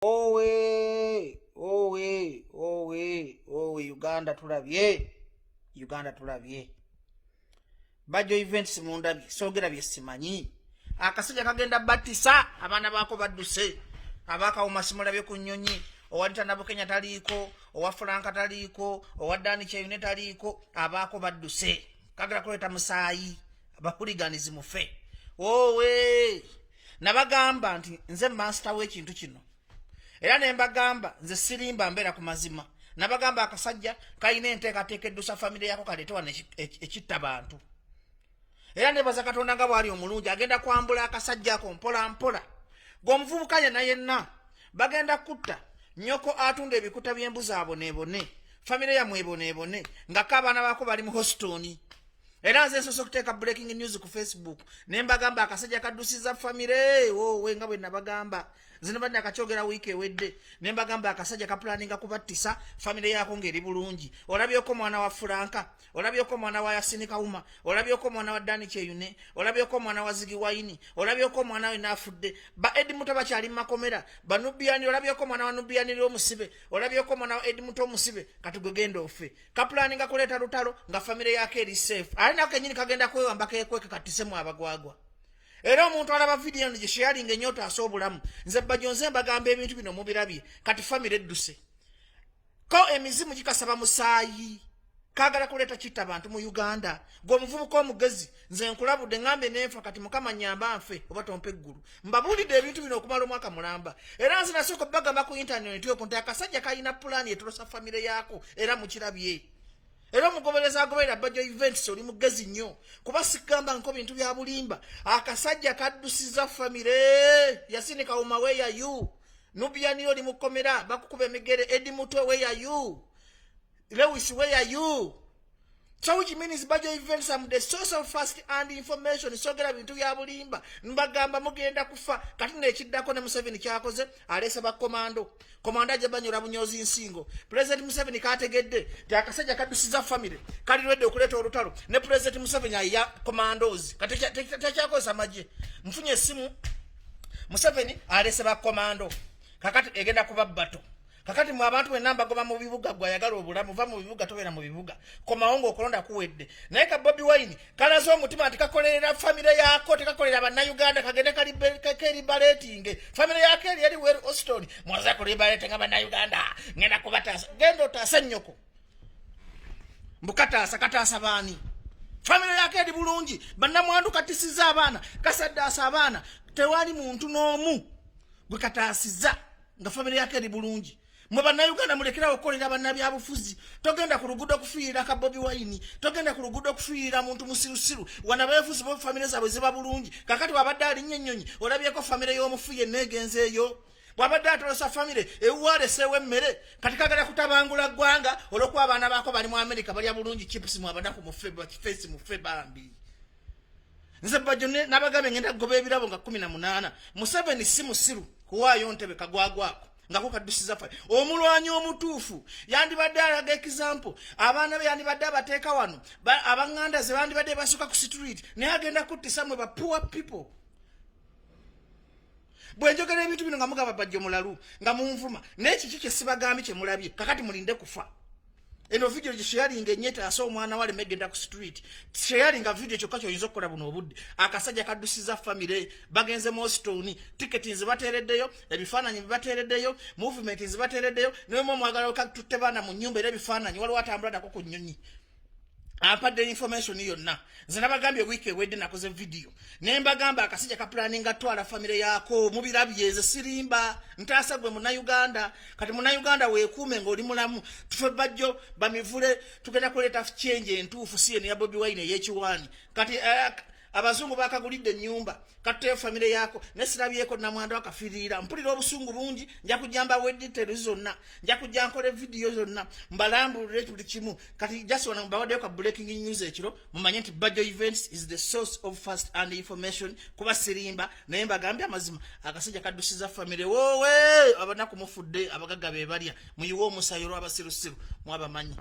Owe, owe, owe, owe, Uganda tulabye, Uganda tulabye. Bajjo Events mundabye, soogera bye simanyi. Akasajja kagenda battisa, abaana baako badduse. Abakawuma simulabye ku nnyonyi, owa Ntanabukenya taliiko, owa Fulanka taliiko, owa Dani Kyeyune taliiko, abaako badduse. Kagala kuleeta musaayi, abahuliganizi mufe. Owe, nabagamba nti nze master w'ekintu kino. Era ne mbagamba nze sirimba, mbeera ku mazima. Nabagamba akasajja kalina enteekateeka eddusa famire yako, kaleete wano ekitta bantu. Era nebaza Katonda nga bw'ali omulungi, agenda kwambula akasajja ako mpola mpola. Gweomuvubuka yenna yenna bagenda kutta nnyoko atunda ebikuta by'embuzi aboneebone, famire yammwe eboneebone, nga ko abaana baako bali mu Houston. Era nze nsoose okuteeka breaking news ku Facebook ne mbagamba akasajja kaddusiza famire. Wowe, nga bwe nabagamba, nze nabadde akakyogera wiiki ewedde ne mbagamba akasajja kapulaninga kubattisa famire yaako ng'eri bulungi. Olabyeko omwana wa Furanka, olabyeko omwana wa Yasini Kawuma, olabyeko omwana wa Dani Kyeyune, olabyeko omwana wa Zigi Waini, olabyeko omwana we naafudde. Ba Edi Muto bakyali mu makomera, Banubiyani, olabyeko omwana wa Nubiyaniri omusibe, olabyeko omwana wa Edi Muto omusibe. Kati gwe genda ofe. Kapulaninga kuleeta lutalo nga famire yako eri safe, ate nako kenyini kagenda kwewamba kekweke katisemu abagwagwa. Era omuntu alaba vidiyo eno gyesharinga ennyo otaasa obulamu. Nze Bajjo, nze mbagamba ebintu bino mubirabye. Kati famire edduse ko emizimu gikasaba musaayi, kagala kuleeta kitta bantu mu Uganda. Gwe omuvubuka omugezi, nze nkulabudde, ŋŋambye nenfa. Kati Mukama nyamba nfe oba tompa eggulu. Mbabuulidde ebintu bino okumala omwaka mulamba. Era nze nasooka bagamba ku intaneti okwo nti akasajja kalina pulaani etolosa famire yaako, era mukirabye. Era omugobereza agoberera Bajjo Events, oli mugezi nnyo, kuba sigamba nko bintu bya bulimba. Akasajja kaddusiza famire. Yasini Kawuma, where are you? Nubiani, oli mukomera, bakukuba emigere. Edi Mutwe, where are you? Lewis, where are you? So which means Bajjo Events am the source of first hand information. Sogera bintu bya bulimba, mbagamba mugenda kufa. Kati nekiddako ne Museveni kyakoze, aleese bakomando. Komando ajja banyola bunyozi nsingo. President Museveni kategedde nti akasajja kaddusiza family, kalirwedde okuleeta olutalo. Ne President Museveni ayiya commandos, kati tekyakozesa magye. Nfunye essimu, Museveni aleese bakomando, kakati egenda kuba bato. Kakati mwe abantu bwenna mbagoba mu bibuga. Gwe ayagala obulamu, va mu bibuga, tobeera mu bibuga, komawo ng'okulonda kuwedde. Naye ka Bobi Wine kalaze omutima nti kakolerera famire yaako, tekakolera Bannayuganda. Kagende keliberatinge famire yaako eri eri well Austin. Mwaze kuliberatinga Bannayuganda, ngenda kubataasa. Genda otaasa nnyoko. Mbukataasa, kataasa baani? Famire yako eri bulungi, bannamwandu katisiza abaana, kasaddaasa abaana, tewali muntu n'omu gwe kataasiza nga famire yako eri bulungi. Mwe Bannayuganda mulekerawo okukolera bannabyabufuzi. Togenda ku luguudo okufiirira ka Bobi Wine, togenda ku luguudo okufiirira muntu musirusiru. Wana befuzi bo famire zaabwe ziba bulungi. Kakati wabadde alinnya ennyonyi, olabyeko famire y'omufu yenna egenzeeyo? Bwabadde atolosa famire ewaleseewo emmere. Kati kagala kutabangula ggwanga olwokuba abaana baako bali mu Amerika, balya bulungi chips. Mu abanaku mufe, bakifeesi mufe bambi. Nze Bajjo nabagambye ngenda kugoba ebirabo nga 18. Museveni si musiru kuwaayo ntebe kagwagwako nga kukaddusiza fa. Omulwanyi omutuufu yandibadde alaga example, abaana be yandibadde abateeka wano, abaŋŋanda ze bandibadde basooka ku street, naye agenda kuttisa mwe ba poor people. Bwe njogera ebintu bino nga mugamba Bajjo mulalu, nga munvuma, naye kiki kyesibagambye kyemulabye? Kakati mulinde kufa. Eno video gisharinga enyeta asa omwana wale megenda ku street. Sharinga video kyokka kyoyinza okukola buno obudde. Akasajja kaddusiza famire, bagenze mu Austin, ticket nzibateereddeyo, ebifaananyi bibateereddeyo, movement nzibateereddeyo. Naye mu omwagala tutte baana mu nnyumba, era ebifaananyi waliwo atambula nako ku nnyonyi ampadde information yonna. Nze nabagambye wiiki ewedde nakoze video naye mbagamba akasajja kapulaninga twala famire yaako. Mubirabye, nze sirimba, ntaasa gwe Munnayuganda. Kati Munnayuganda weekuume ng'oli mulamu. Tufe Bajjo bamivule, tugenda kuleeta change entuufu, si eno ya Bobi Wine ey'ekiwaani. Kati abazungu bakagulidde ennyumba, katuteyo famire yaako, naye sirabyeko namwandu akafiirira. Mpulira obusungu bungi. Nja kujja mbawe details zonna, nja kujja nkole vidiyo zonna mbalambulule buli kimu. Kati just wano mbawaddeyo ka breaking news ekiro, mumanye nti Bajjo Events is the source of first hand information, kuba sirimba, naye mbagambye amazima. Akasajja kaddusiza famire. Woowe, abanaku mufudde, abagagga be balya. Muyiwe omusayi olw'abasirusiru mwabamanyi.